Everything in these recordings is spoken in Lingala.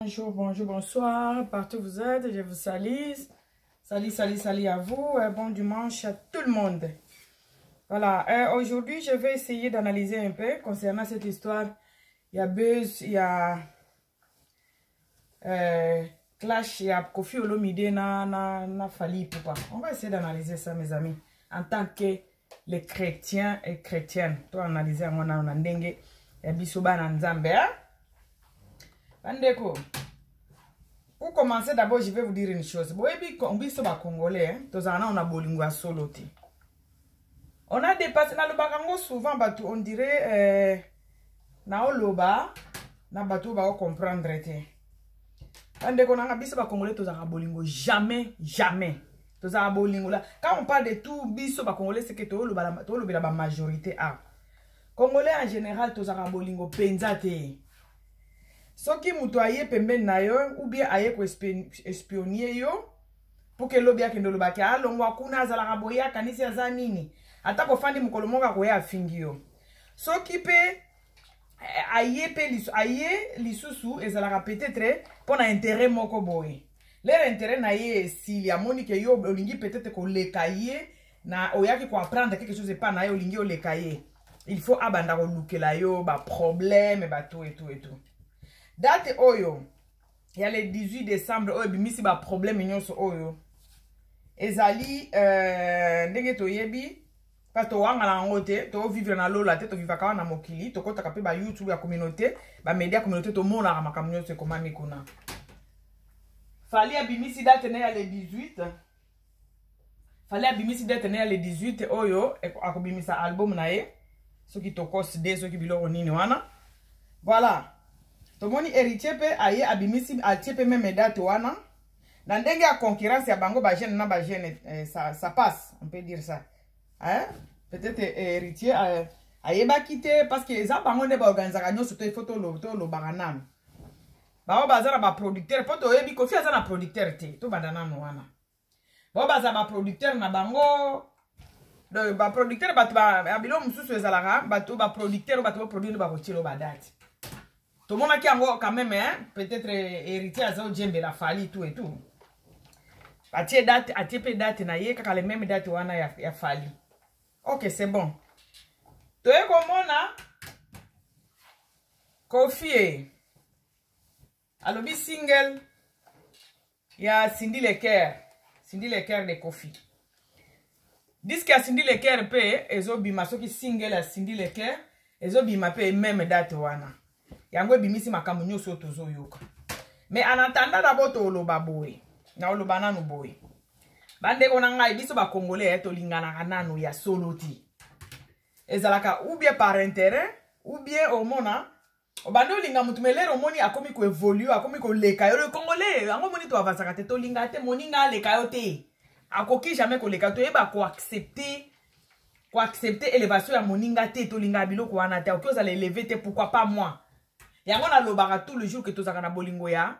Bonjour, bonjour, bonsoir, partout où vous êtes, je vous salue. Salut, salut, salut à vous. Bon dimanche à tout le monde. Voilà, aujourd'hui, je vais essayer d'analyser un peu concernant cette histoire. Il y a Buzz, il y a Clash, il y a Koffi Olomide, na, na, na Fally Ipupa. On va essayer d'analyser ça, mes amis, en tant que les chrétiens et chrétiennes. Toi, analyser on a ndenge ya biso bana Nzambe, hein? Bandeko, pour commencer d'abord, je vais vous dire une chose. Boyebi biso ba Congolais, hein, tozala na bolingo ya solo te. On a dépassé na lobaka ngo souvent bato on dirait na oloba na bato ba comprendre te. Bandeko nanga, biso ba Congolais tozala bolingo jamais jamais. Tozala bolingo là. Quand on parle de tout biso ba Congolais, c'est que toloba tolobela ba majorité a. Congolais en général tozala bolingo penza te. Soki moto aye pembeni na yo ou bien aye koespionner yo pour que lobi akende olobaki alongwa kuna, azalaka boye, akanisi aza nini, ata kofandi mokolo moko akoya afingi yo. Soki mpe aye mpe aye lisusu, ezalaka peut-être mpo na intérêt moko boye. Lere intérêt na ye esili, amoni ke yo olingi peut-être koleka ye na oyaki koapprendre quelque chose epa na ye, olingi oleka ye, il faut abanda kolukela yo baproblème bato etu etu. Date oyo ya le 18 décembre oyo ebimisi baproblème nyonso oyo ezali ndenge toyebi, parce towangana yango te, tovivre na lola te, tovivaka wana na mokili, tokɔtaka mpe bayoutube ya communauté, bamédia communauté, tomonaka makambo nyonso ekomami kuna. Fally abimisi date na ya le 18. Fally abimisi date na ya le 18 oyo akobimisa album na ye, soki Tokooos 2, soki biloko nini wana. Voilà, tomoni Héritier mpe aye abimisi, atie mpe même date wana na ndenge ya concurrence ya bango bajeune na bajeune. Ça passe, on peut dire ça, hein? Peut-être Héritier ayebaki te, parce que eza bango nde baorganisaka nyonso to. Il faut tolobaka nanu, bango baza na baproducteur, mpo toyebi Koffi aza na producteur te. Tobanda nanu wana, bao baza baproducteur na bango. Donc baproducteur, bato ya biloko mosusu ezalaka bato baproducteur, bato baproduire nde bakotiela badate. Tomonaki yango quand même, hein? Peut-être Héritier aza ojembela Fally, tout et tout, atie date, atie mpe date na ye kaka le même date wana ya Fally. Ok, c'est bon. Toye komona Koffi e alobi single ya Cindy Le Cœur, Cindy Le Cœur de Koffi, disque ya Cindy Le Cœur mpe ezobima, soki single ya Cindy Le Cœur ezobima mpe même date wana. Yango ebimisi makambo nyonso oyo tozoyoka. Mais en attendant d'abord, toloba boye, naoloba nanu boye, bandeko na ngai, biso bacongolais tolinganaka nanu ya solo te. Ezalaka ou bien par intérêt, ou bien omona obandi olinga motu, mais lere omoni akomi koévoluer, akomi koleka yo. Le Congolais yango omoni toavansaka te, tolinga te moninga aleka yo te, akoki jamais koleka. Toyeba koaccepter élévation ya moninga te, tolingaka biloko wana te. Oki ozala élevé te, pourquoi pas moi? Yango nalobaka tout le jour ke tozalaka na bolingo ya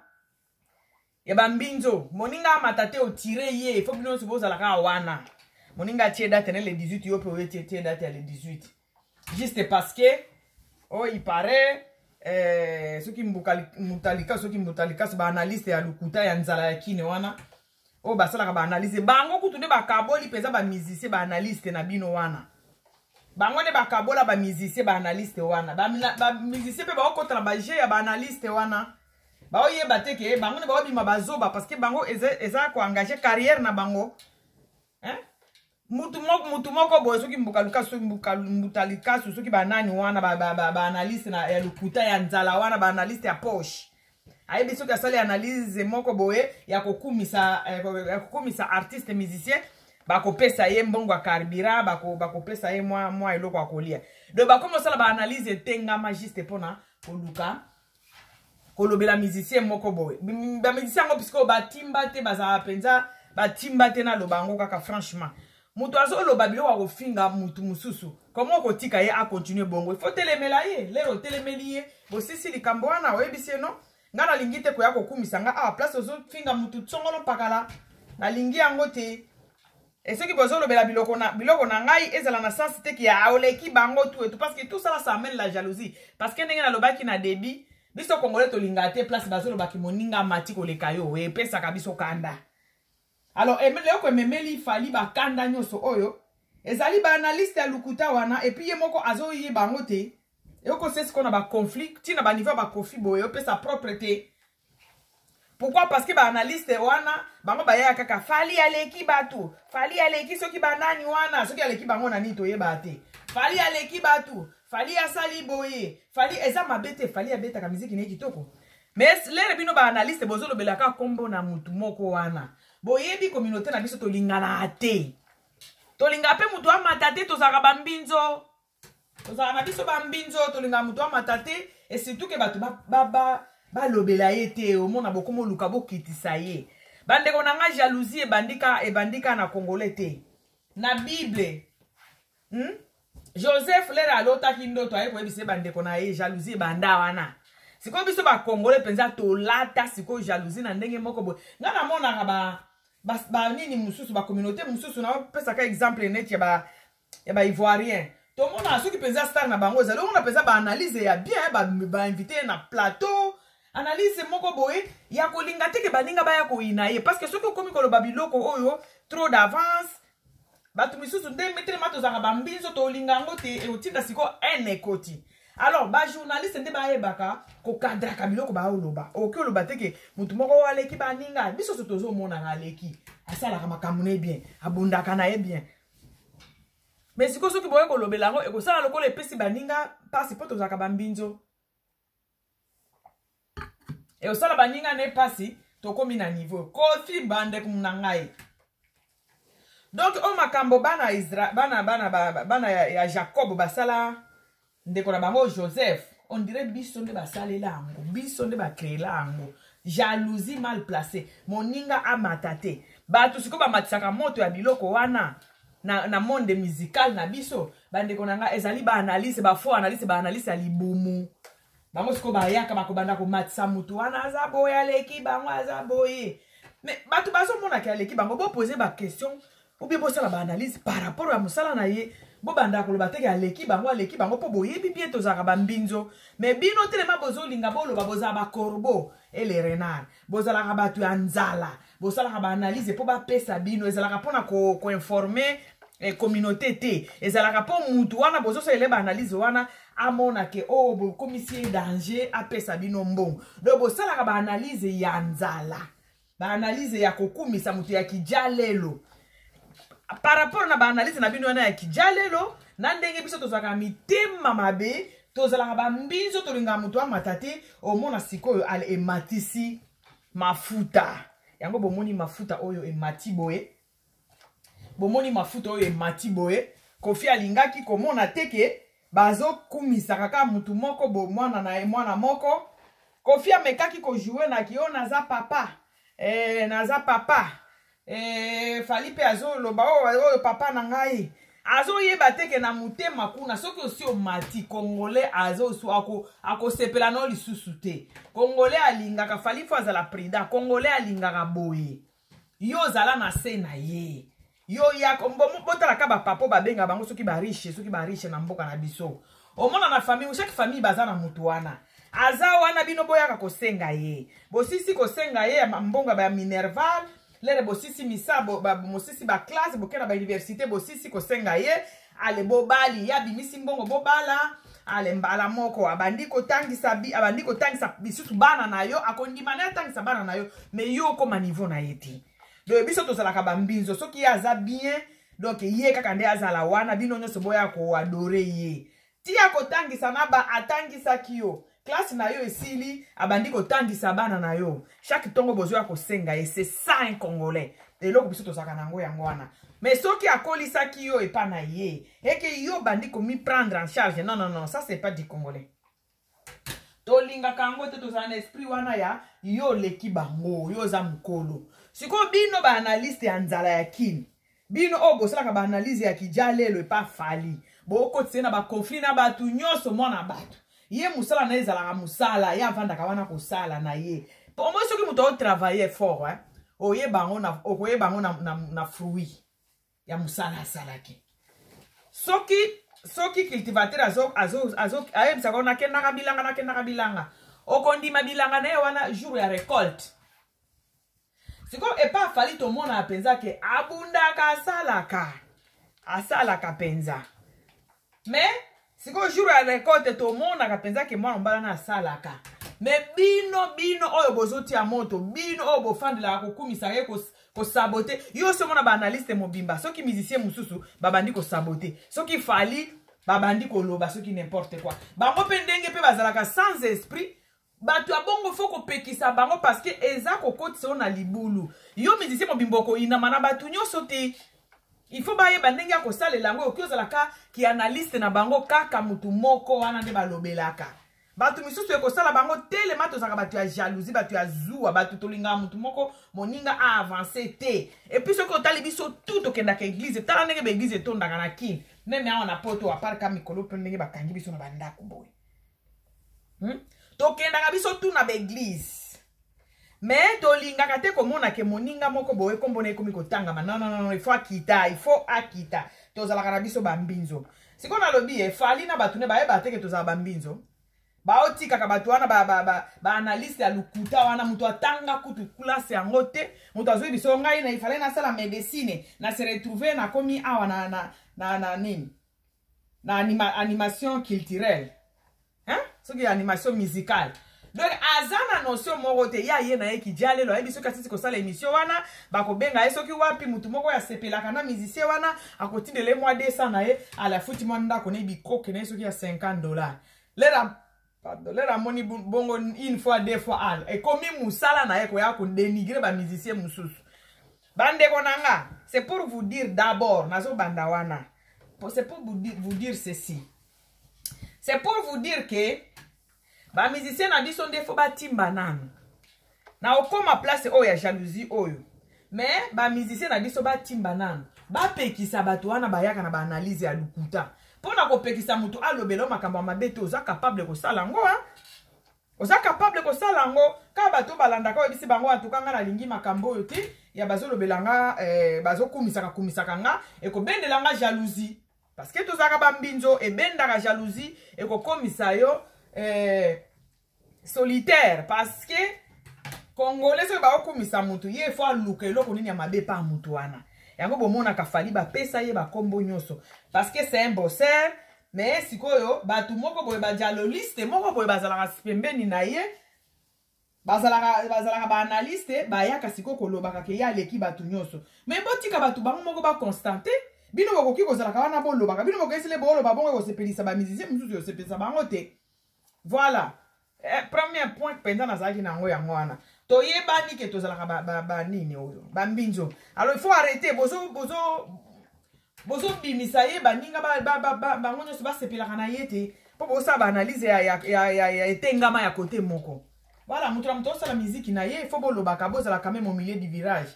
bambinzo. Moninga amata te, otire ye, faut bino nyonso bozala kaka wana. Moninga atie date na le 18, yo mpe oye tie date ya le 18 juste parce que oh, il paraît soki mbutalika, soki mbutalika, baanalyste ya lokuta ya nzala ya kine wana oyo basalaka baanalyse, bango kutu nde bakaboli mpenza bamusicien. Baanalyste na bino wana, bango nde bakabola bamusicien. Baanalyste wana, bamusicien mpe baokɔta na baje ya baanalyste wana, baoyeba te ke bango nde baobima bazoba, parce que bango eza koengage carrière na bango, hein? Mutu moko boye, soki mbuka lukasu, soki mbuta likasu, soki banani wana, baanalyste ya lokuta ya nzala wana, baanalyste ya poche, ayebi soki asali analyse moko boye ya kokumisa artiste musicien, bakopesa ye mbongo ya carburant, bakopesa ye mwa eloko ya kolia. Donc bakomi osala baanalyse etengama juste mpona koluka kolobela musicien moko boye. Bamusicien yango, puisque batimba te, bazala mpenza batimba te. Naloba yango kaka franchement, moto azoloba biloko ya kofinga mutu mosusu, komo okotika ye akontinue bongo? Ifo telemela ye. Lero otelemeli ye, bosisi likambo wana, oyebisi ye: "No, ngai nalingi te koya kokumisa nga awa place ozofinga mutu tsongolo mpakala, nalingi yango te." E soki bozolobela biloko na ngai, ezala na sens te ke oleki bango tout et tout, parce que tout ça là, ça amène la jalousie. Parce que ndenge nalobaki na début, Biso Congolais tolingaka te place bazolobaki moninga amati koleka yo, epesaka biso kanda. Alors eloko ememeli Fally bakanda nyonso oyo ezali baanalyste ya lukuta wana, et puis ye moko azoyeba yango te. Ekosesi kona baconflit ntina baniveau ya bakofi boye opesa propre te. Pourquoi? Parce que baanalyste wana bango bayaka kaka Fally aleki bato, Fally aleki soki banani wana, soki aleki bango na nini toyeba te. Fally aleki bato, Fally asali boye, Fally eza mabe te, Fally abetaka miziki na ye kitoko. Mais lere bino baanalyste bozolobelaka kombo na mutu moko wana, boyebi communauté na biso tolingana te, tolingaka mpe mutu amata te, tozalaka bambinzo, tozalaka na biso bambinzo, tolingaka mutu amata te, et surtout ke bato balobela ye te, omona bokoma oluka bokitisa ye. Bandeko na nga, jalousie ebandika na Congolais te, na Bible. Joseph lere alotaki ndoto, aye koyebisa ye bandeko na ye, jalousie ebanda wana. Sikoyo biso bakongole mpenza tolata sikoyo jalousie na ndenge moko boye. Nga namonaka banini mosusu, bacommunauté mosusu, napesaka exemple neti ya baivoirien. Tomonaka soki mpenza star na bango ezali, omona mpenza baanalyse ya bien, bainvité na plateau, analyse moko boye ya kolinga te ke baninga baya koyina ye, parce que soki okomi koloba biloko oyo trop d'avance, bato misusu nde telema tozalaka bambinzo, tolinga yango te, ekotinda sikoyo haine ekoti. Alors bajournaliste nde bayebaka kokadraka biloko baoloba. Okoki oloba te ke motu moko oyo aleki baninga, biso so tozomonaka aleki, asalaka makambo na ye bien, abundaka na ye bien, mais sikoyo soki boye kolobela yango, ekosala lokola epesi baninga mpasi, mpo tozalaka bambinzo, ekosala baninga na ye mpasi. Tokomi na niveau Kofi, bandeko na ngai. Donc oyo makambo bana Isra, bana bana bana ya Jacob basala ndeko na bango Joseph, on dirait biso nde basalela yango, biso nde bacréela yango. Jalousie mal placée, moninga amata te. Bato sikoyo bamatisaka moto ya biloko wana na monde musical na biso, bandeko na nga, ezali baanalyse, bafaux analyse, baanalyse ya libumu. Bango sikoyo bayaka bakobanda komatisa motu wana, aza boye, aleki bango, aza boye. Mais bato bazomonaka aleki bango, bopose baquestion ou bien bosala baanalyse par rapport ya mosala na ye. Bobanda koloba teke aleki bango, aleki bango, mpo boyebi bien tozalaka bambinzo. Mais bino telema bozolinga boloba, bozala bacorbeau et les renards, bozalaka bato ya nzala, bosalaka baanalyse mpo bapesa bino. Ezalaka mpona koinforme communauté te, ezalaka mpo mutu wana bozosalela baanalyse wana amona ke oyo oh, bokomisi ye danger, apesa bino mbongo. Donc bosalaka baanalyse ya nzala, baanalyse ya kokumisa moto ya kija lelo. Par rapport na baanalyse na bino wana ya kija lelo, na ndenge biso tozalaka mitema mabe, tozalaka bambinzo, tolingaka moto amata te. Omona sikoyo ale ematisi mafuta yango, bomoni mafuta oyo emati boye, bomoni mafuta oyo emati boye. Kofi alingaki komona te ke bazokumisaka kaka mutu moko bo mwana na ye, mwana moko. Kofi amekaki kojouer na ki oyo naza papa, naza papa, Fally mpe azoloba oyo papa na ngai, azoyeba te ke na motema kuna soki osi omati, Congolais akosepela no lisusu te. Congolais alingaka Fally fo azala prida, Congolais alingaka boye, yo ozala na se na ye, yo ya botalaka bapapa babenga bango soki bariche, soki bariche na mboka na biso. Omona na famille, chaque famille baza na motu wana aza wana, bino boyaka kosenga ye, bosisi kosenga ye mbongo ya minerval, lere bosisi misa, bosisi baclasse, boke na bauniversité, bosisi kosenga ye, ale bobali ye, abimisi mbongo, bobala, ale mbala moko abandi kotangisa, abandi kotangisa lisusu bana na yo, akondima na ye atangisa bana na yo, mais yo okóma niveau na ye te. Donc biso tozalaka bambinzo, soki ye aza bien, donc ye kaka nde azala wana, bino nyonso boya koadorer ye ti akotangisa na ba atangisaki yo, classe na yo esili, abandi kotangisa bana na yo, chaque ntongo bozoya kosenga ye. C'est ça un Congolais. Eloko biso tozalaka nango yango wana. Mais soki akolisaki yo epa na ye, eke yo bandi komi prendre en charge, non, non, non, ça c'est pas du Congolais. Tolingaka yango te, tozala na esprit wana ya yo oleki bango, yo oza mokolo. Sikoyo bino baanalyste ya nzala ya Kini, bino oyo bosalaka baanalyse ya kija lelo epa Fally, bokotisa ye na baconflit na bato nyonso. Mwana bato, ye mosala na ye ezalaka mosala, ye avandaka wana kosala na ye. Omoi soki moto aotravaille fort, hein, oyeba yango, okoyeba yango na fruit ya mosala asalaki. Soki cultivateur ayebisaka, nakendaka bilanga, nakendaka bilanga. Okondima bilanga na ye wana jour ya récolte. Sikoyo epa Fally tomonaka mpenza ke abundaka, asalaka, asalaka mpenza. Mais sikoyo jour ya récolte tomonaka mpenza ke mwana mobali wana asalaka. Mais bino bino oyo bozotia moto, bino oyo bofandelaka kokumisaka ye, kosabote yo, so omona baanalyste mobimba, soki musicien mosusu babandi kosabote, soki Fally babandi koloba soki n'importe quoi. Bango mpe ndenge mpe bazalaka sans esprit. Bato ya bongo faut kopekisa bango, parce que eza kokotisa yo na libulu. Yo musicien mobimba okoyinama na bato nyonso te. Il faut bayeba ndenge ya kosalela yango. Okoki ozalaka ki analyste na bango kaka motu moko wana nde balobelaka, bato misusu ekosala bango telema. Tozalaka bato ya jalousie, bato ya zuwa, bato tolingaka motu moko moninga aavance te. Et puis soki otali biso tu tokendaka église, tala ndenge baéglise etondaka na Kine, même awa na Poto, à part ka mikolo mpe ndenge bakangi biso na bandako boye? Tokendaka biso tu na baéglise, mais tolingaka te komona ke moninga moko boye nkombo na ekomi kotangama. Non, non, non, il faut akita, il faut akita. Tozalaka na biso bambinzo. Sikoyo nalobi ye Fally na bato ne bayeba te ke tozala bambinzo. Baotikaka bato wana, baanalyste ya lokuta wana. Moto atanga kutu classe yango te, moto azwi biso ngai na ifale nasala médecine, na se retrouve nakomi awa na nini, na animation culturelle, hein? Soki animation musicale. Donc aza na notion moko te. Ye aye na ye kidia lelo, ayebi soki asisi kosala émission wana, bakobenga ye soki wapi, mutu moko oyo asepelaka na musicien wana akotindela ye mwa 200 na ye, ala afuti mwa ndako na ye, bikoke na ye soki ya 50 $. Lera, pardon, lera amoni bongo une fois, deux fois, al ekomi mosala na ye koya kodénigre bamusicien mosusu. Bandeko na nga, c'est pour vous dire d'abord, nazobanda wana, c'est pour vous dire ceci, c'est pour vous dire que bamusicien na biso nde faut batimba nanu na okóma place oyo ya jalousie oyo. Mais bamusicien na biso batimba nanu, bapekisa bato wana bayaka na baanalyse ya lokuta. Mpo na kopekisa moto alobela makambo ya mabe te, oza capable kosala yango, oza capable kosala yango. Kaka bato balandaka, oyebisi bango: "Antuka nga nalingi makambo oyo te ya bazolobela nga, bazokumisaka kumisaka nga, ekobendela nga jalousie." Parce que tozalaka bambinzo, ebendaka jalousie, ekokomisa yo solitaire. Parce que Congolais, soki baokumisa motu, ye faut aluka eloko nini ya mabe pa motu wana. Yango bomonaka Fally bapesa ye bakombo nyonso, parce que c'est un bosseur. Mais sikoyo bato moko boye, badialoliste moko boye bazalaka pembeni na ye, bazalaka baanalyste, bayaka sikoyo kolobaka ke ye aleki bato nyonso. Mais botika bato bango moko baconstater. Bino bokoki kozalaka wana, bolobaka, bino bokoyesile, booloba bongo ekosepelisa bamusicien mosusu, ekosepelisa bango te. Voilà. Premier point mpenza nazalaki na yango, yango wana. Toyebani ke tozalaka banini oyo bambinzo. Alors il faut arrêter. Bozobimisa ye, baninga bango nyonso basepelaka na ye te, mpo bosala baanalyse ya etengama ya kote moko. Voilà, moto na moto osala miziki na ye, il faut bolobaka, bozala quand même au milieu du village,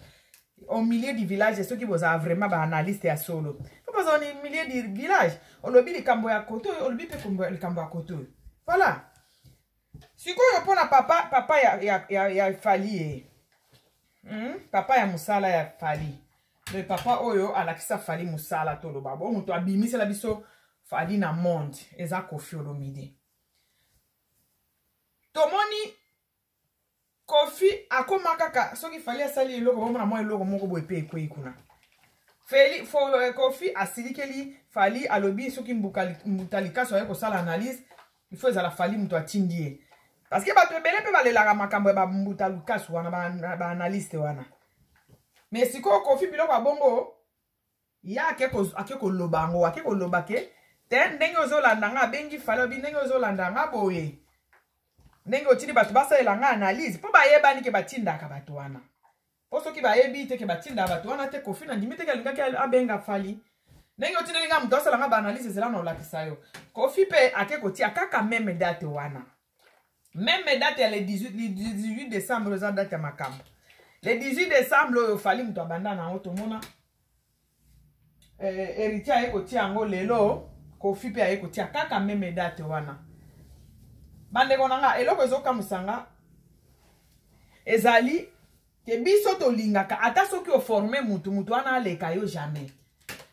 au milieu du village. Soki bozala vraiment baanalyste ya solo, faut bozala au milieu du village. Olobi likambo ya kote oyo, olobi mpe likambo ya kote oyo. Voilà. Sikoyo mpona papa ya Fally ye, Papa ya mosala ya Fally, le papa oyo alakisa Fally mosala, toloba bo moto abimisela biso Fally na monde eza Koffi Olomide. Tomoni Koffi akóma kaka soki Fally asali eloko, bomona mwa eloko moko boye mpe ekwei kuna. Koffi asilikeli Fally, alobi soki Mbuta Likaso aye kosala analyse, il faut ezala Fally moto atindi ye, parce que bato ebele mpe balelaka makambo ya bambuta Lukasu wana, baanalyste wana. Mais sikoyo Koffi, biloko ya bongo ye ake koloba yango, ake koloba ke te, ndenge ozolanda nga, abengi Fally, obi ndenge ozolanda nga boye, ndenge otindi bato basalela nga analyse, mpo bayebani ke batindaka bato wana. Mpo soki bayebi te ke batindaka bato wana te, Koffi na ndimi te ke alingaki abenga Fally. Ndenge otindeli nga moto asala nga baanalyse, ezela na olakisa yo. Koffi mpe ake kotia kaka même date wana, même date ya le 18, le 18 décembre. Eza date ya makambo, le 18 décembre oyo Fally moto abanda na yango. Tomona Héritier aye kotia yango lelo, Koffi mpe aye kotia kaka même date wana. Bandeko na nga, eloko ezokamwisa nga ezali ke biso tolingaka, ata soki oforme mutu, mutu wana aleka yo jamais.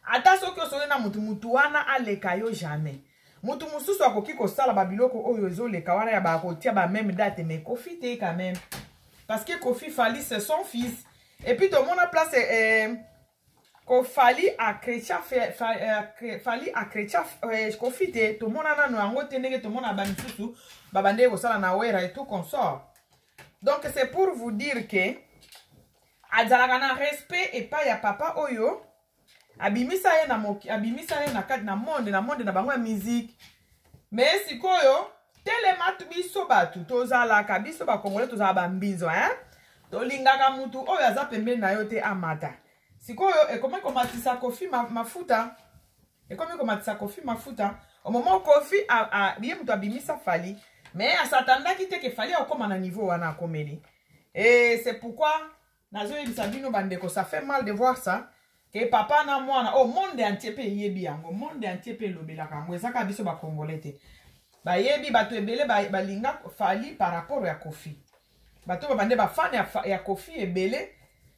Ata soki osoli na mutu, mutu wana aleka yo jamais. Mutu mosusu akoki kosala babiloko oyo ezoleka wana ya bakotia ba même date, mais Kofi te quand même, parce que Kofi, Fally, c'est son fils. Et puis tomona place ko Fally akrecha, Fally akrecha Kofi te. Tomona nano yango te ndenge tomona bamisusu babandeki kosala na Wera et tout consort. Donc c'est pour vous dire que azalaka na respect epai ya papa oyo abimisa ye na moki, abimisa ye na kati na monde, na monde na bango ya musique. Mais sikoyo telema, biso bato tozalaka, biso bakongole tozala bambinzo, hein? Tolingaka mutu oyo aza pembeni na yo te amata. Sikoyo ekomi komatisa Kofi mafuta, ekomi komatisa Kofi mafuta au moment Kofi ye moto abimisa Fally, mais asatandaki te ke Fally akóma na niveau wana akomeli. Et c'est pourquoi nazoyebisa bino bandeko, ça fait mal de voir ça, ke papa na mwana oh, monde entier mpe eyebi yango, monde entier mpe elobelaka yango. Eza kaka biso bakongolais te bayebi. Bato ebele balinga Fally par rapport ya Kofi. Bato babande bafans ya Kofi ebele.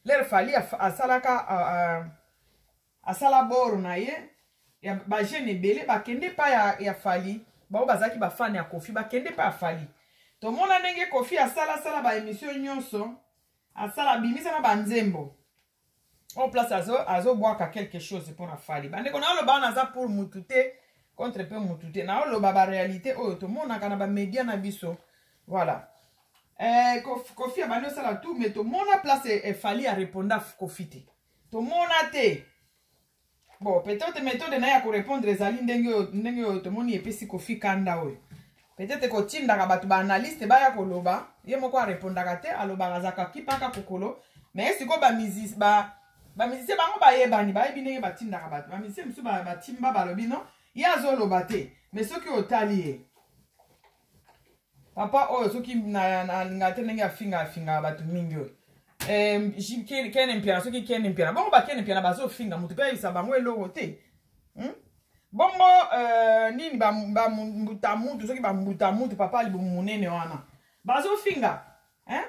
L'heure Fally asalaka asala boro na ye ya bajeune ebele bakende pa ya Fally. Bao bazalaki bafans ya Kofi bakende pa ya Fally. Tomona ndenge Kofi asalasala baémission nyonso, asala, abimisa na banzembo oyo place azobwaka quelque chose mpona Fally. Bandeko, naoloba wana aza pour mutu te, contre mpe mutu te. Naoloba baréalité oyo tomonaka na bamédia na biso. Voilà. Kofi abandi osala tout, mais tomona place Fally areponda Kofi te, tomona te. Bon, peut-être méthode na ye ya korépondre ezali ndenge oyo tomoni epesi Kofi kanda oyo. Peut-être kotindaka bato baanalyste baya koloba, ye moko arépondaka te, alobaka, azalaka kipaka kokolo. Mais sikoyo bamusicien ba, bango bayebani, bayebi ndenge batindaka bato. Bamusicien mosusu batimba, balobi non, ye azoloba te. Mais soki otali ye papa oyo, soki nalinga te ndenge afinga, afingaka bato mingi oyo Kene Mpiana, soki Kene Mpiana, bongo bakene Mpiana bazofinga motu mpe ayebisa bango eloko te, Bongo nini, bambuta mutu, soki bambuta mutu, papa libumu monene wana bazofinga, hein?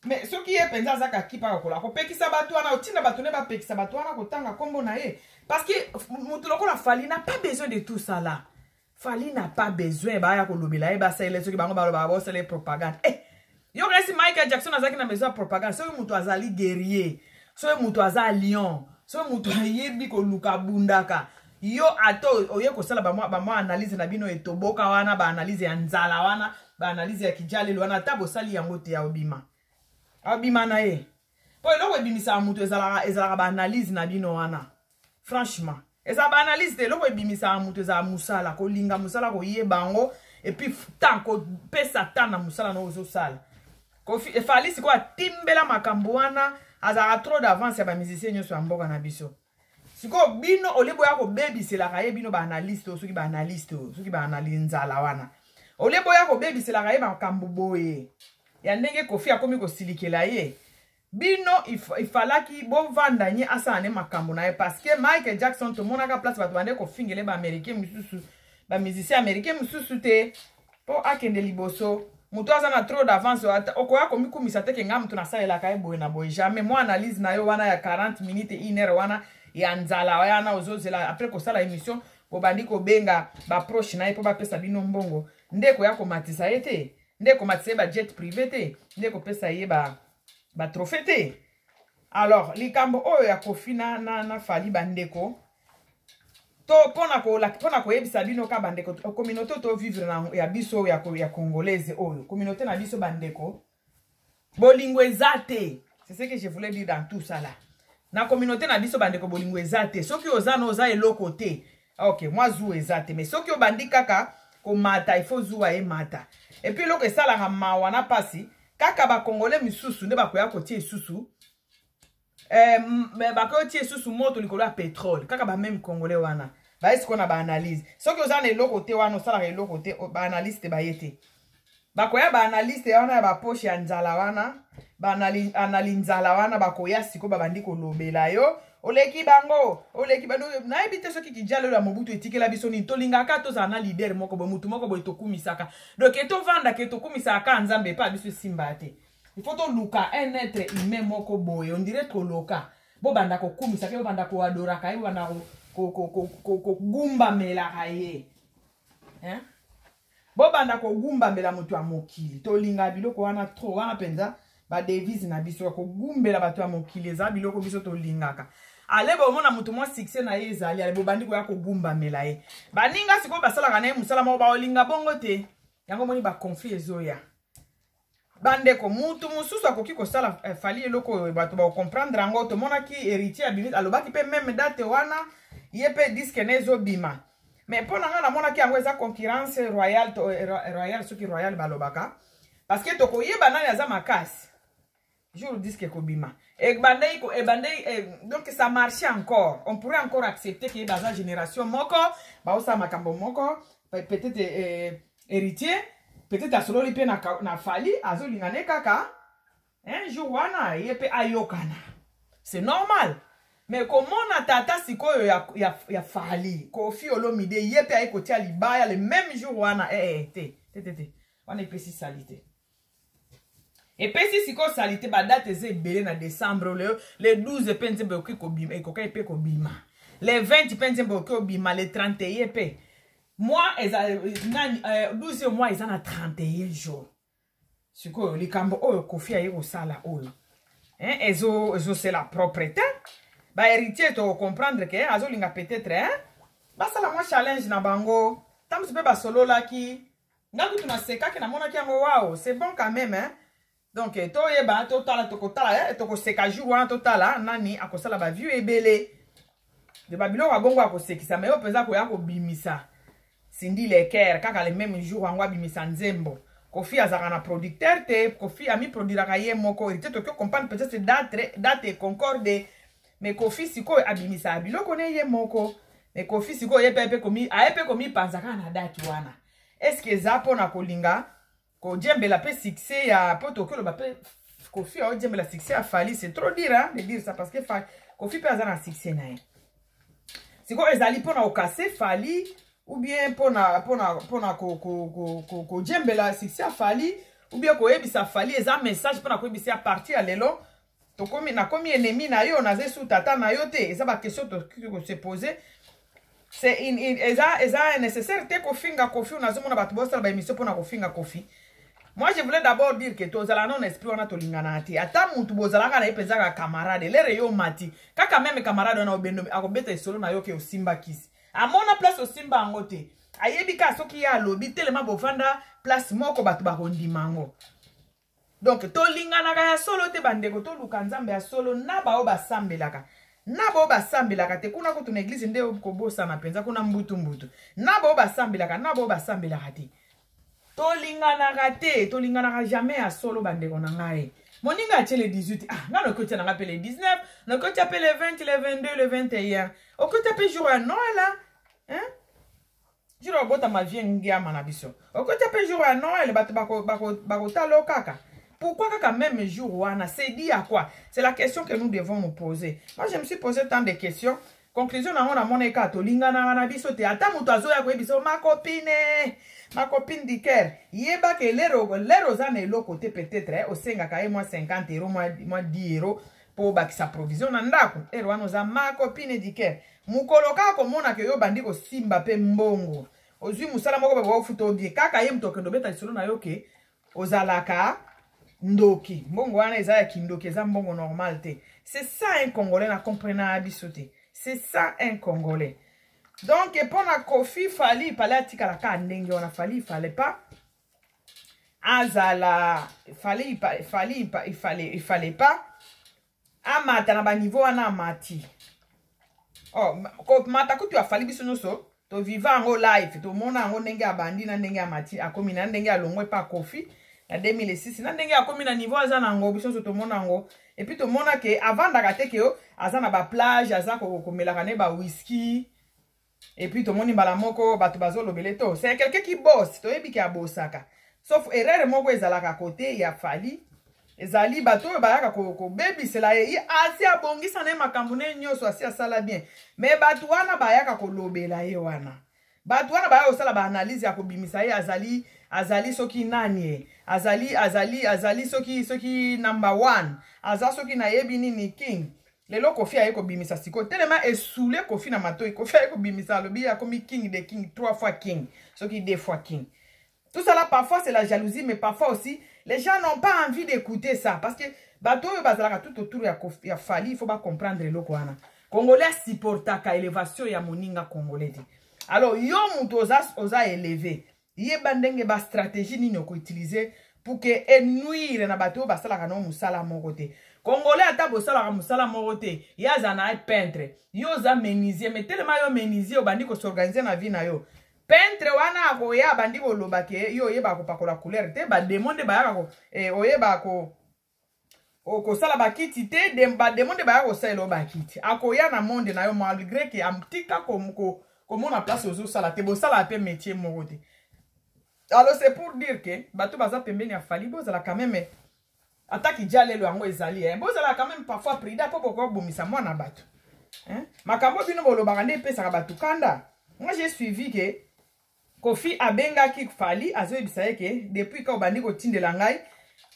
Mais soki ye mpenza aza kaki mpaka kola kopekisa bato wana, otinda bato nde bapekisa bato wana kotanga nkombo na ye, parce que motu lokola Fally n'a pas besoin de tout ça là. Fally n'a pas besoin baya kolobela ye, basalele. Soki bango balobaka, bosala ye propagande. Yo kasi Michael Jackson azalaki na besoin ya propagande? Soki moto azali guerrier, soki moto aza lion, soki moto ayebi koluka, abundaka. Yo ata oye kosala bamwa analyse na bino etoboka wana, baanalyse ya nzala wana, baanalyse ya kijalelo wana, ata bosali yango te, aobima, aobima na ye. Mpo eloko ebimisaka moto ezalaka baanalyse na bino wana? Franchement, eza baanalyse te. Eloko ebimisaka moto ezala mosala, kolinga mosala, koyeba yango, et puis temps, kopesa temps na mosala na ozosala. Fally sikoyo atimbela makambo wana, azalaka trop d'avance ya bamusicien nyonso ya mboka na biso. Sikoyo bino olie boya kobebiselaka ye, bino baanalyste oyo, soki baanalyste oyo, soki baanalyse nzala wana, olie boya kobebiselaka ye makambo boye ya ndenge Kofi akomi kosilikela ye. Bino ifalaki bovanda nye, asala ne makambo na ye, parce que Michael Jackson, tomonaka place bato bande kofingele baaméricain mosusu, bamusicien américain mosusu te mpo akende liboso. Moto aza na trop d'avance, okoya komikumisa te ke ngai moto nasalelaka ye boye na boye. Jamais. Mwa analyse na yo wana ya 40 minutes, une heure wana ya nzala wana, ozozela après kosala émission, bobandi kobenga baproche na ye mpo bapesa bino mbongo, nde koya komatisa ye te, nde komatisa ye bajet privé te, nde kopesa ye batrophée te. Alors likambo oyo ya Kofi na Fally, bandeko, to mpona koyebisa bino ka bandeko, communauté tovivre na ya biso ya congolaise oyo, communauté na biso bandeko, bolingo eza te. C'est ce que je voulais dire dans tout ça là. Na communauté na biso bandeko, bolingo eza te. Soki oza na oza eloko te, ok, mwa zuwa eza te. Mais soki obandi kaka komata, il faut zuwa emata. Et puis eloko esalaka mawa na mpasi, kaka bakongole misusu nde bakoya kotia lisusu bakotia lisusu moto likolo ya pétrole. Kaka bameme congolais wana baye sikoyo na baanalyse. Soki oza na eloko te wana, osalaka eloko te, baanalyste baye te, bakoya baanalyste wana ya bapoche ya nzala wana, baanali nzala wana, bakoya sikoyo, babandi kolobela yo, oleki bango, oleki bango. Nayebi te soki kijala oyo ya Mobutu etikela biso nini. Tolingaka tozala na leader moko boye, mutu moko boye tokumisaka. Donc etovandaka, etokumisaka kaka Nzambe epa biso, esimba te. Il faut toluka un être humain moko boye, on dirait toloka, bobanda kokumisaka ye, bobanda koadoraka ye, bobanda kogumbamelaka ye. Hein? Bobanda kogumbamela moto ya mokili. Tolinga biloko wana trop, wana mpenza badevise na biso ya kogumbela bato ya mokili eza biloko biso tolingaka. Ale bomona moto mwa succès na ye ezali, ale bobandi koya kogumbamela ye. Baninga sikoyo basalaka na ye mosala moko baolinga bongo te. Yango moni ba conflit ezoya. Bandeko, mutu mosusu akoki kosala eh, Fally eloko oyo bato bakokomprendre yango. Tomonaki Héritier abimi, alobaki mpe meme date wana ye mpe disque na ezobima. Mais mpo na ngai namonaki yango eza concurrence royale, to, eh, royale soki royale balobaka, parce que tokoyeba nani aza makasi jour disque ekobima. Ebandei, ebandei, eh, donc ça marchait encore, on pourrait encore accepter que baza génération moko, baosala makambo moko, peut-être eh, Héritier peut-être asololi mpe na, na Fally, azolinga ne kaka un jour wana ye mpe ayokana, c'est normal. Mais komona tata sikoyo ya, ya, ya Fally, Koffi Olomide, ye mpe aye kotia libaya le même jour wana, eh, eh, te te te te, wana epesi sali te, epesi sikoyo sali te. Badate eza ebele na décembre. Le 12 mpe nzembo ekoki kobima, ekokaki mpe kobima le 20 mpe nzembo ekoki kobima le 31 mpe. Mois eza nani? 12 mois eza na 31 jours. Sikoyo likambo oyo Koffi aye kosala oyo, hein, ezosela propre te. Bahéritier, tokocomprendre ke azolinga peut-être, hein, basala mwa challenge na bango. Ntango mpe basololaki, nga kutu nasekaki, namonaki yango, wow, c'est bon quand même, hein? Donc toyeba, totala, tokotala, tokoseka jour wana, totala nani akosala bavue ebele de babiloko ya bongo akosekisa. Me oyo mpenza koya kobimisa Cindy Le Cœur kaka le même jour yango abimisa nzembo, Koffi azalaka na producteur te, Koffi amiproduiraka ye moko. Héritier, toki comprendre peut-être date econcorde, mais Koffi sikoyo abimisaka biloko ne ye moko. Mais Koffi sikoyo ye mpe komi aye mpe komipanza kaka na date wana. Est ce que eza mpona kolinga kojembela mpe succès ya, mpo toki oloba mpe Koffi aojembela succès ya Fally? C'est trop dire, hein, de dire ça, parce que Koffi mpe aza na succès na ye. Sikoyo ezali mpona kokase Fally ou bien mpona kojembela succès ya Fally, ou bien koyebisa Fally, eza message mpona koyebisa ya partir ya lelo tokomi, nakomi ennemi na yo, naza esu tata na yo te? Eza baquestion tokoki kose poser. C'est eza nécessaire te kofinga Koffi. Nazomona bato bosala baémission mpona kofinga Koffi. Moi, je voulais d'abord dire que tozala non esprit wana, tolingana te. Ata mutu bozalaka na ye mpenza kaka camarade, lere yo mati kaka même camarade wana obendo akobeta esolo na yo ke osimba kisi, amona place osimba yango te. Ayebi kaka soki ye alobi telema, bovanda place moko, bato bakondima yango. Donc tolinganaka ya solo te, bandeko. Toluka Nzambe ya solo na bao basambelaka, na bao basambelaka te. Kuna kutu na église nde kobosana mpenza, kuna mbutu-mbutu, na bao basambelaka, na bao basambelaka te. Tolinganaka te, tolinganaka jamais ya solo, bandeko na ngai. Moninga atie le 18, ah, nga noki otia nanga mpe le 19, noki otia mpe le 20, le 22, le 21, okotia mpe jour ya Noël, hein? Jour ya kobotama vie ngiama na biso, okotia mpe jour ya Noël, bato bakotala o kaka. Pourquoi kaka même jour wana? C'est dit à quoi? C'est la question que nous devons nous poser. Moi, je me suis posé tant de questions. Conclusion nango, namona kaka tolinganaka na biso te. Ata moto azoya koyebisa ma copine, ma copine du cœur, yebaka lero lero oza na eloko te. Peut-être osengaka ye mwa 50 euro, mwa 10 euro mpo obakisa provision na ndako. Ere wana oza ma copine du cœur. Mokolo kaka komonaka yo bandi kosimba mpe mbongo, ozwi mosala moko bakofuta obie, kaka ye moto okende obeta lisolo na yo ke ozalaka ndoki, mbongo wana eza ya kindoki, eza mbongo normal te. C'est ça un Congolais. Na comprena biso te, c'est ça un Congolais. Donc mpona Koffi, Fally fallait atikala kaka ndenge wana. Fally fallait pas azala, Fally Fally il fallait pas amata na baniveau wana amati. Oh, komata kutu ya Fally, biso nyonso toviva yango live, tomona yango ndenge abandi na ndenge amati, akomi na ndenge alongwe epa Koffi na 2006, na ndenge akomi na niveau aza nango, biso nyonso tomona yango. Et puis tomona ke avandaka te, ke aza na baplage, aza komelaka ne bawhisky. Et puis tomoni mbala moko bato bazolobele to c'est quelqu'un qui bosse, toyebi ke abosaka, sauf erreur moko ezalaka kote ya Fally, ezali bato oyo bayaka kobebisela ye. Asi abongisa na ye makambo ne nyonso, asi asala bien, mais bato wana bayaka kolobela ye wana, bato wana baya kosala baanalyse ya kobimisa ye azali soki nani ye, azali soki number one, aza soki nayebi nini king. Lelo Kofi aye kobimisa sikoyo telema esule Kofi na matoi. Kofi aye kobimisa alobi ye akomi king de king, trois fois king, soki deux fois king. Tout ça là, parfois c'est la jalousie, mais parfois aussi les gens n'ont pas envie d'écouter ça parce que bato oyo bazalaka tout autour ya, ya Fally, il faut ba comprendre eloko wana. Congolais asupportaka élévation ya moninga congolais te. Alors yo moto oza, oza élevé, yeba ndenge ba stratégie nini okoutiliser pour que enuire na bato oyo basalaka no mosala moko te. Congolais ata bosalaka mosala moko te, ye aza na ye peintre, yo oza menuisier, mais telema yo menuisier obandi kosorganize na vie na yo. Peintre wana akoya abandi koloba ke yo oyebaka kopakola couleur te, bademo nde bayaka ko, eh, oyebaka ko okosala bakiti te, bademo nde baya kosalela yo bakiti. Akoya na monde na yo malgré ke atika komona place ozosala te, bosalaka mpe métier moko te. Alors c'est pour dire que bato baza pembeni ya Fally, bozala quand même ata kidia lelo yango ezali, eh, bozala quand même parfois prida mpo bokobomisa mwana bato, hein? Makambo bino bolobaka nde epesaka bato kanda. Moi j'ai suivi ke Kofi abengaki Fally, azoyebisa ye ke depuis ka obandi kotindela ngai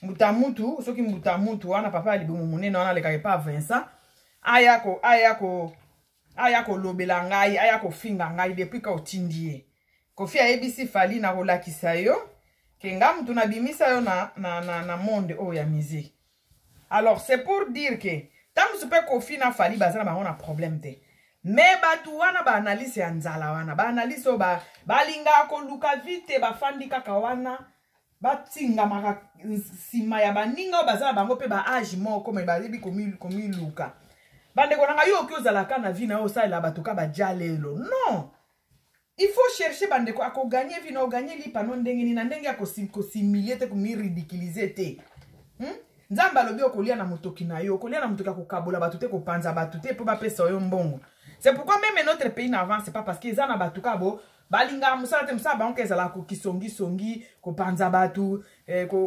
mbuta mutu, soki mbuta mutu wana papa ya libumu monene wana alekaka epa Vincent, aya ko aya ko aya kolobela ngai, aya kofinga ngai depuis ka otindi ye. Kofi ayebisi Fally, nakolakisa yo ke nga mutu nabimisa yo na, na, na, na monde oyo ya musique. Alors c'est pour dire que ntango mosusu mpe Kofi na Fally baza na bango na problème te, mais bato wana baanalyse ya nzala wana, baanalyse oyo balingaka koluka vie te, bafandi kaka wana, batingamaka nsima ya baninga oyo baza na bango mpe ba age moko, me bayebi komiluka. Bandeko na ngai, yo oki ozalaka na vie na yo osalela bato ka baja lelo? Non, il faut chercher, bandeko, akoganye vie na oganye lipa no ndenge nini, na ndenge ya kosimilie te, komiridiculize te, Nzambe alobi okolia na motoki na yo, okolia na motoki ya kokabola bato te, kopanza bato te mpo bapesa yo mbongo. C'est pourquoi même notre pays n'avance pas, parce que eza na bato kaka bo balingaka mosala te. Mosala bango ka ezalaka kokisongisongi, kopanza bato,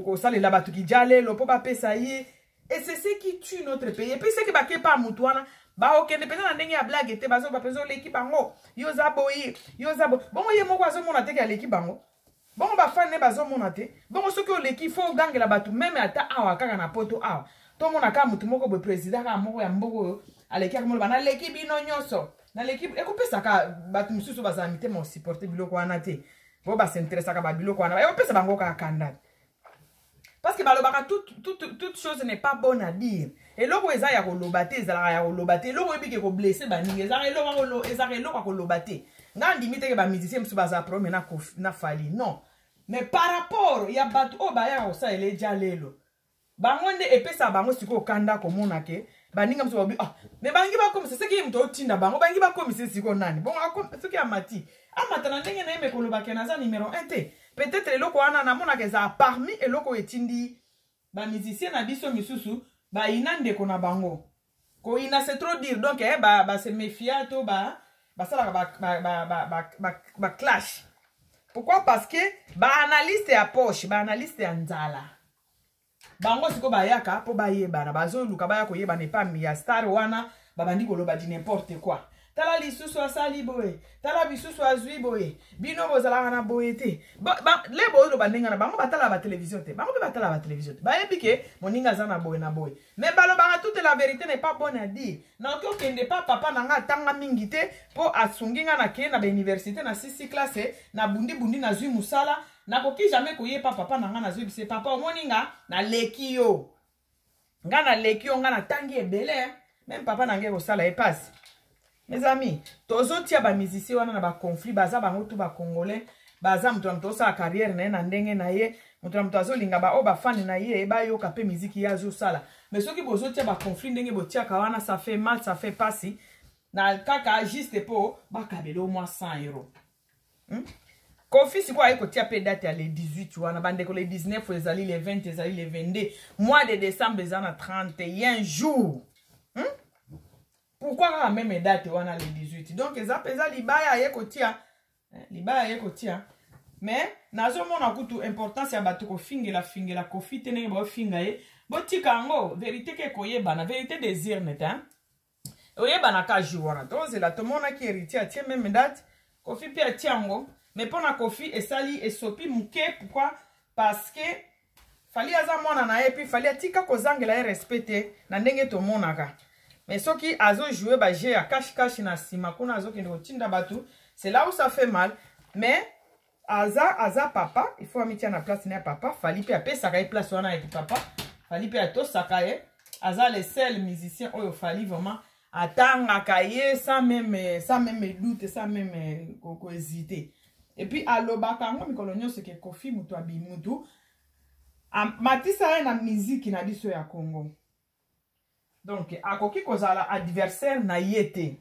kosalela bato kijalelo mpo bapesa ye. Et c'est ce qui tue notre pays. Et puis ce qui bakepa mutu wana, baokende mpenza na ndenge ya blague te, bazoba mpenza oleki bango, yo oza boye, yo oza boye. Bongo ye moko azomona te ke aleki bango? Bongo bafani ne bazomona te? Bongo soki oleki, fo ogangela bato. Même ata awa kaka na Poto awa, tomona kaka motu moko boye, président kaka moko ya mboka oyo aleki, akomoloba naleki bino nyonso, naleki. Ekopesaka bato mosusu bazala mitema osupporte biloko wana te, po basinteresaka babiloko wana, ekopesa bango kaka kanda, parce que balobaka toute chose n'est pas bonne à dire. Eloko eza ya koloba te, ezalaka ya koloba te. Eloko oyebi ke koblesse baninga, ezalaka eloko, ezalaka eloko ya koloba te. Ngai ndimi teke bamusicien mosusu bazala problème na Fally, non, mais par rapport ya bato oyo bayaka kosalela eja lelo, bango nde epesaka bango sikoyo kanda komona ke baninga mosusu babi, ah, mais bangi bakomisa soki ye moto otinda bango, bangi bakomisa sikoyo nani. Bongo soki amati, amata na ndenge na ye, me koloba ke naza numéro 1 te. Peut-être eloko wana namonaka ezala parmi eloko oyo etindi bamusicien na biso misusu bayina ndeko na bango. Koyina, c'est trop dire. Donc eh, ba se méfia to ba basalaka ba clash. Pourquoi? Parce que baanalyste ya poche, baanalyste ya nzala, bango sikoyo bayaka mpo bayebana, bazoluka baya koyebana epa ya star wana, babandi koloba di n'importe quoi. Tala lisusu asali boye, tala bisusu azwi boye, bino bozalaka na boye te. Le boyoloba ndenge na bango, batalaka batelevizio te, bango mpe batalaka batelevizio te, bayebi ke moninga aza na boye na boye, mais balobaka toute la vérité n'est pas bonne à dire. Nakoki okende pa papa na nga, atanga mingi te, mpo asungi nga nakeye na bauniversité na sisi classe, na bundi-bundi nazwi mosala. Nakoki jamais koyepa papa na nga, nazoyebisa papa: omoni nga naleki yo, nga naleki yo, nga natangi ebele. Même papa na ngai kosala ye pasi. Mes amis, tozotia bamusicien wana na baconflit. Baza bango tu bacongolais, baza moto na moto osala carrière na ye na ndenge na ye, moto na moto azolinga baoyo bafani na ye bayoka mpe miziki ye azosala. Mais soki bozotia baconflit ndenge botiaka wana, ça fait mal, ça fait pasi na kaka juste mpo bakabela au moins 100 euro, Kofi sikoyo aye kotia mpe date ya le 18 wana. Bandeko, le 19 ezali, le 20 ezali, le 22, mois de décembre eza na 31 jours, Pourquoi kaka même date wana, le 18? Donc eza mpenza libaya aye kotia, libaya aye kotia. Mais nazomona kutu importance ya bato kofingela fingela Kofi te ndenge baofinga ye. Botika yango, vérité ke koyebana, vérité des urnes te oyebanaka jour wana. Tozela, tomonaki Héritier atie même date, Kofi mpe atie yango, mais mpo na Kofi esali esopi moke. Pourquoi? Parce que Fally aza mwana na ye, puis Fally atika kozangela ye respect te na ndenge tomonaka. Mais soki azo jouer ba jeu ya cache cache na nsima kuna, azokende kotinda bato, c'est là où ça fait mal. Mais aza papa, il faut amitia na place na ya papa. Fally mpe apesaka ye place wana ya papa. Fally mpe atosaka ye. Aza le seul musicien oyo Fally vraiment atangaka ye sans même doute, sans même kohésiter. Et puis alobaka yango mikolo nyonso ke Koffi mutu abi mutu matisa ye na miziki na biso ya Congo. Donc akoki kozala adversaire na ye te.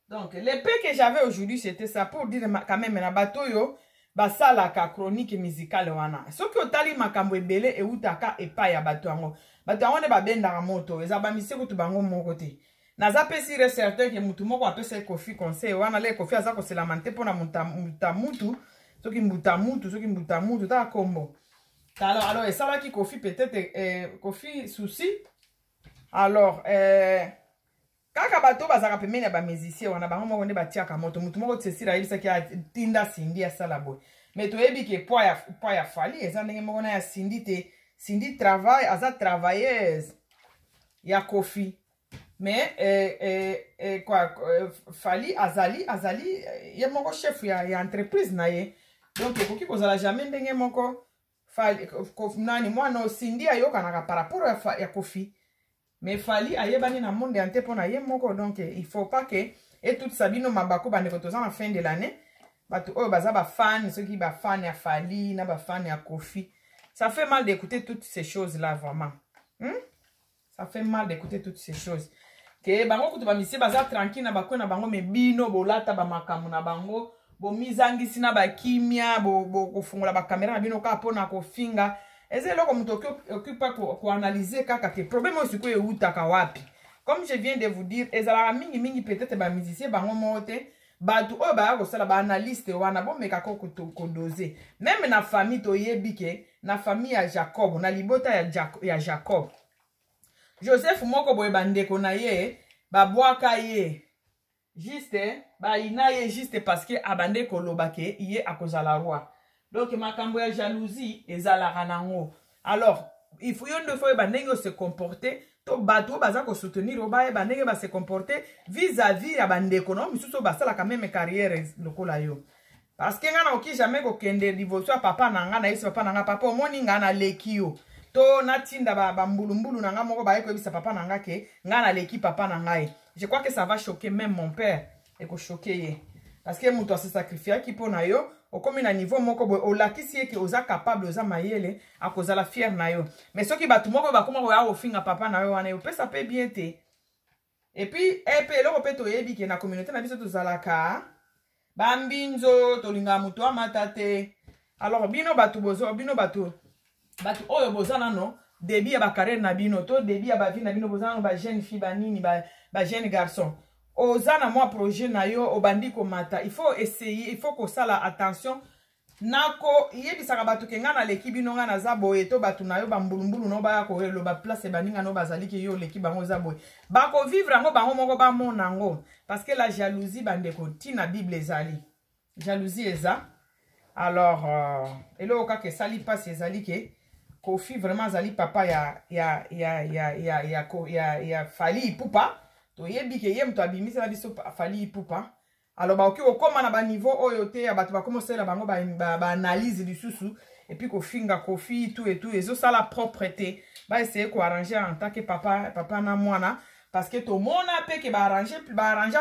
Donc le peu que j'avais aujourd'hui, c'était ça, pour dire quand même na bato oyo basalaka chronique musicale wana, soki otali makambo ebele eutaka epai ya bato yango. Bato yango nde babendaka moto. Eza bamise kutu bango moko te. Naza mpe sûr et certain ke mutu moko apesa ye Koffi conseil wana. Le Koffi aza koselama te mpona muta mutu, soki mbuta mutu, soki mbuta mutu, taka kombo. Alors esalaki Koffi peut-être Koffi souci. Alors kaka bato bazalaka pembeni ya bamusicien wana, bango moko nde batiaka moto. Motu moko Cecile ayebisaki atinda Cindy asala boye. Mais toyebi ke poids ya Fally eza ndenge moko na ya Cindy te. Cindy travaille, aza travailleuse ya Koffi, mais quoi, Fally azali ye moko chef ya entreprise na ye. Donc ekoki kozala jamais ndenge moko. Fally, nani, mwana Cindy ayokanaka par rapport ya Koffi, mais Fally ayebani na monde entier mpo na ye moko. Donc il faut pas ke etutisa bino mabako. Bandeko, toza na fin de l'année. Bato oyo baza bafan, soki bafan ya Fally na bafan ya Koffi, ça fait mal d'écouter toutes ces choses là vraiment, Ça fait mal d'écouter toutes ces choses, ke bango kutu bamisie baza tranquille na bakwe na bango, mais bino bolata bamakambo na bango, bomizangisi na bakimia, kofungola bakamera na bino kaka mpona kofinga. Eza eloko moto okipa koanalyse kaka te. Problème oyo sikoyo eutaka wapi? Comme je viens de vous dire, ezalaka mingimingi peut-être bamusicien bango moko te. Bato oyo baya kosala baanalyste wana, bomeka ko kodoser. Même na famille, toyebi ke na famille ya Jacob, na libota ya Jacob, Joseph moko boye, bandeko na ye babwaka ye juste, bayina ye juste parce que abande koloba ke ye akozala roi. Donc makambo ya jalousie ezalaka nango. Alors il faut yo nde faut oyeba ndenge ose comporter, to bato oyo baza kosoutenir oyo bayeba ndenge base comporter vis-à-vis ya bandeko na yo misusu oyo basalaka même carrière lokola yo. Parce que ngai nakoki jamais kokende liboso ya papa na ngai, nayebisi papa na ngai: "Papa, omoni, ngai naleki yo." To natinda bambulumbulu na ngai moko baye koyebisa papa na ngai ke ngai naleki papa na ngai. Je crois que ça va choquer même mon père, ekochoquer ye, parce que moto asesacrifiaki mpo na yo. Okomi na niveau moko boye, olakisi ye ke oza capable, oza mayele, akozala fier na yo. Mais soki bato moko bakoma koya kofinga papa na yo wana, opesa mpe bien te. Et puis epe eloko mpe toyebi ke na communauté na biso tozalaka bambinzo, tolingaka moto amata te. Alors bino bato bozo, bino bato oyo boza nano début ya bacarrière na bino to début ya bavie na bino, boza nano bajeune fille, banini, bajeune garçon, oza na mwa projet na yo, obandi komata, il faut essayer, il faut kosala attention nakoyebisaka bato ke ngai naleki bino, ngai naza boye. To bato na yo bambulumbulu no baya koyeloba place baninga no bazali ke yo oleki bango, oza boye, bakovivre yango bango moko, bamona yango. Parce que la jalousie, bandeko, ntina Bible ezali jalousie eza. Alors eloko kaka esali mpasi ezali ke Koffi vraiment azali papa ya Fally Ipupa. Toyebi ke ye moto abimisela biso Fally Ipupa. Alors bakoki kokóma na baniveau oyo te ya bato bakóma osalela bango baanalyse ba lisusu et puis kofinga Koffi tout et tout, ezosala propre te. Baessayer koarranger en tant que papa na mwana, parce que tomona mpe ke baarrange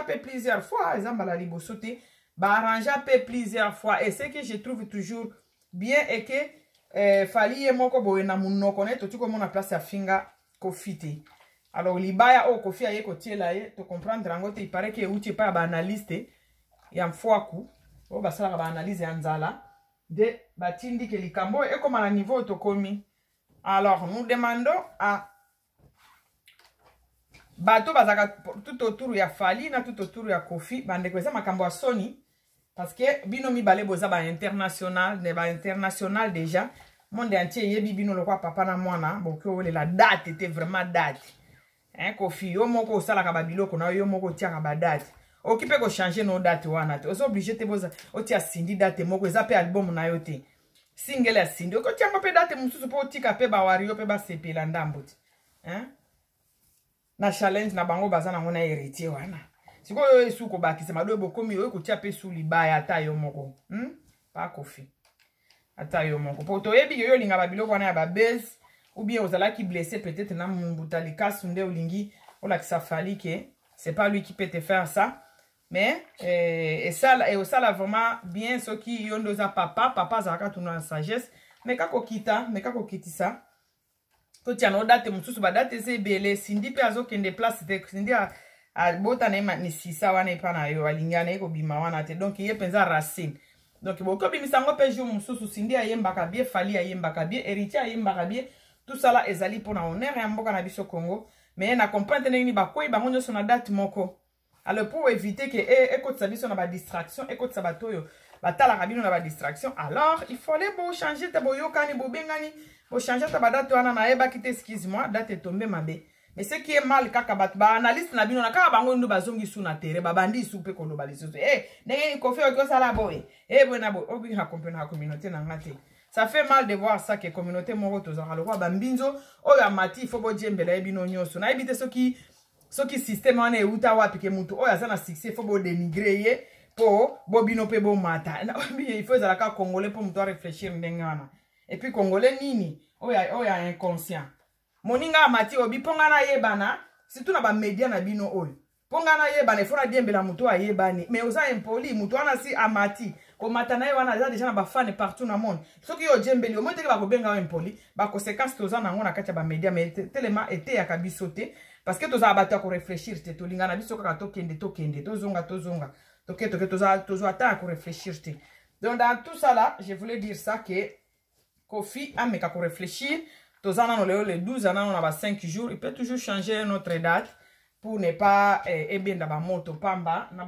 mpe plusieurs fois. Eza mbala liboso te, baarrange mpe plusieurs fois. Et ce que je trouve toujours bien est que Fally ye moko boye na monoko na ye, toti komona place afinga Koffi te. Alors libaya oyo Koffi aye kotiela ye, tocomprendre yango te. Il paraît ke euti epai ya baanalyste ya mfwaku oyo basalaka baanalyse ya nzala nde batindike likambo oyo ekóma na niveau oyo tokomi. Alors nous demandons à bato bazalaka tout autour ya Fally na tout autour ya Koffi, bandeko, eza makambo ya soni, parce que bino mibale boza bainternational, bainternational déjà, monde entier eyebi bino lokwa papa na mwana. Bokoki owelela date te, vraiment date, hein? Koffi, yo moko osalaka babiloko na yo, yo moko otiaka badate. Okoki mpe kochanger no date wana te, oza obligé te otia Cindy date moko. Eza mpe album na yo te, single ya Cindy, okotiango mpe date mosusu mpo otika mpe bawari yo mpe basepela ndambo te, hein? Na challenge na bango baza nango na héritier wana. Sikoyo oyo esu kobakisa mado bokomi oyo kotia pe su libaya ata yo moko. Pa Kofi. Ata yo moko. Po toyebi yo olinga ba biloko wana ya ba buzz ou bien ozalaki blessé peut-être na mbuta likasu nde olingi olakisa Fally que c'est pas lui qui peut te faire ça. Mais esala osala vraiment bien soki yo nde oza papa, papa azalaka tuna na sagesse, mais kaka kokita, mais kaka kokitisa totia na date mosusu, ba date eza ebele. Cindy mpe azokende place te. Cindy abota na ye misisa wana epa na yo, alingi na ye kobima wana te. Donc ye mpenza racine, donc bokoki obimisa yango mpe jour mosusu. Cindy ayembaka bien, Fally ayembaka bien, Héritier ayembaka bien, tout ça là ezali mpona honneur ya mboka na biso Congo. Mais na comprendre ndenge nini bakwei bango nyonso na date moko. Alors pour éviter que ekotisa biso na badistraction, ekotisa bato oyo batalaka bino na badistraction, alors il fallait bochanger te. Boyokani, bobengani, bochanger ata badate wana. Nayebaki te, excuse moi, date etombe mabe. Mais ce qui est mal, kaka bato baanalyste na bino na kaka bango nde bazongi su na terrain, babandi su mpe koloba lisusu e ndenge Kofi oki osala boye e boye na boye. Obi na comprendre na communauté na nga te. Ça fait mal de voir ça que communauté moko tozalaka lokola bambinzo oyo amati, il faut bodiembela ye bino nyonso. Nayebi te soki système wana euta wapi, ke mutu oyo aza na succès, faut bodénigrer ye mpo bobino mpe bomata. Il faut ezalaka congolais mpo moto aréfléchir ndenge wana. Et puis congolais nini oyo ya inconscient? Moninga amati, obi mpo nga nayebana, surtout na bamédia na bino oyo, mpo nga nayebana, ifo nadiembela moto oyo ayebani. Mais oza impoli. Moto wana si amati, komata na ye wana aza déjà na bafans partout na monde. Soki yo odiembeli, omoi teke bakobenga yo impoli. Baconséquence toza nango na kati ya bamédia, mais telema eteyaka biso te, parce que tozala bato ya koréfléchir te. Tolinga na biso kaka tokende, tokende, tozonga, tozonga, toke, toke, tozwa ata ya koréfléchir te. Donc dans tout ça là, je voulais dire ça, que Kofi ameka koréfléchir. Toza nano lelo le 12, nano na ba 5 jours, il peut toujours changer notre date pour ne pas ebenda bamoto pamba na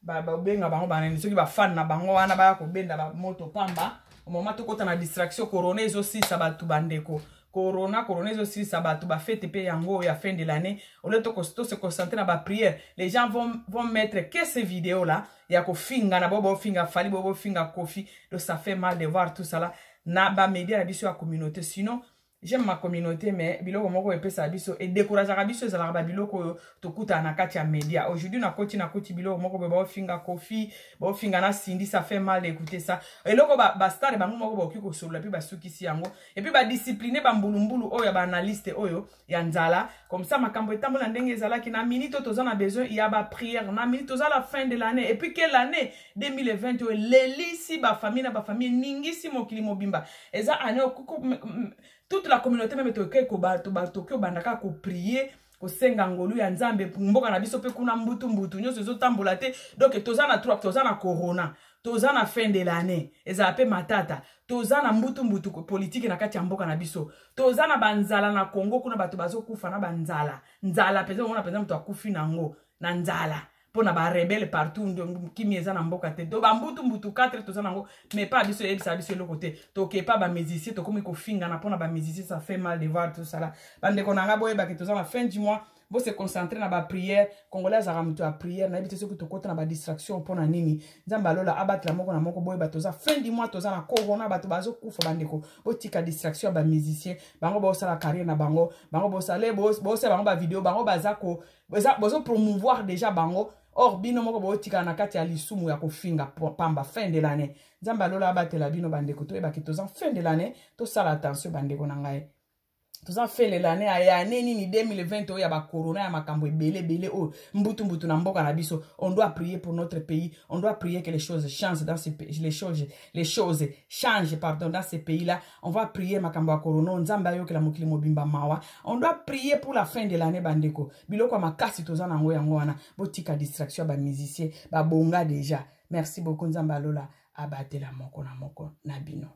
babenga bango banani, soki bafans na bango wana baya kobenda bamoto pamba. Moment tokɔta na distraction, corona ezosilisa bato, bandeko. Corona, corona ezosilisa bato. Bafete mpe yango ya fin de l'année, au lieu tose concentrer na baprière, les gens vont mettre que ces vidéos là ya kofinga na bo bofinga Fally, bo bofinga Kofi. Donc ça fait mal de voir tout ça là na bamédia na biso ya communauté. Sinon j'aime ma communauté, mais biloko moko epesaka biso, edécourageaka biso, ezalaka babiloko oyo tokutana na kati ya média. Aujourd'hui nakoti biloko moko boye, baofinga Kofi, baofinga na Cindy. Ça fait mal d'écouter ça. Eloko bastar bango moko bakoki kosolola mpe basukisi yango, et puis badiscipline bambulumbulu oyo ya baanalyste oyo ya nzala. Comme ça makambo etambola ndenge ezalaki. Na minute oyo toza na besoin ya baprière. Na minute toza la fin de l'année, et puis quelle année 2020 oyo elelisi bafamille na bafamille, eningisi mokili mobimba. Eza année toute la communauté même tokoki obanda kaka koprier, kosenga ngolu ya Nzambe mboka na biso. Mpe kuna mbutu mbutu nyonso ezotambola te. Donc toza na trois, toza na corona, toza na fin de l'année, ezala mpe matata, toza na mbutu mbutu politike na kati ya mboka na biso, toza na banzala na Congo kuna, bato bazokufa na banzala. Nzala mpenza, omona mpenza moto akufi nango na nzala mpo na barebelles partout. Kimi eza na mboka te. To bambutu mbutu 4 toza nango, mais pa biso eyebisaka biso eloko te. Tokepa bamusicien, tokomi kofingana mpona bamusicien. Ça fait mal de voir tout ça là. Bandeko na nga, boyebaki toza na fin du mois, bose concentrer na baprière. Congolais azalaka moto ya prière. Nayebi te soki tokota na badistraction mpona nini. Nzambe alola abatela moko na moko. Boyeba toza fin du mois, toza na corona, bato bazokufa. Bandeko, botika distraction ya bamusicien. Bango bosala carrière na bango, bango bosala bango bavideo, bango baza ko bozopromouvoir déjà bango. Or bino moko botikala na kati ya lisumu ya kofinga pamba. Fin de l'année, Nzambe alola abatela bino. Bandeko, toyebaki toza fin de l'année, tosala attention. Bandeko na ngai, toza fin de l'année ya année nini, 2020 oyo ya bacorona, ya makambo ebele ebele oyo mbutu mbutu na mboka na biso. On doit prier pour notre pays, on doit prier que les choses changent dans ce pays, les choses changent, pardon, dans ce pays là. On va prier makambo ya corona, Nzambe ayokela mokili mobimba mawa. On doit prier pour la fin de l'année. Bandeko, biloko ya makasi toza nango yango wana. Botika distraction ya bamusicien, babonga déjà. Merci beaucoup. Nzambe alola abatela moko na moko na bino.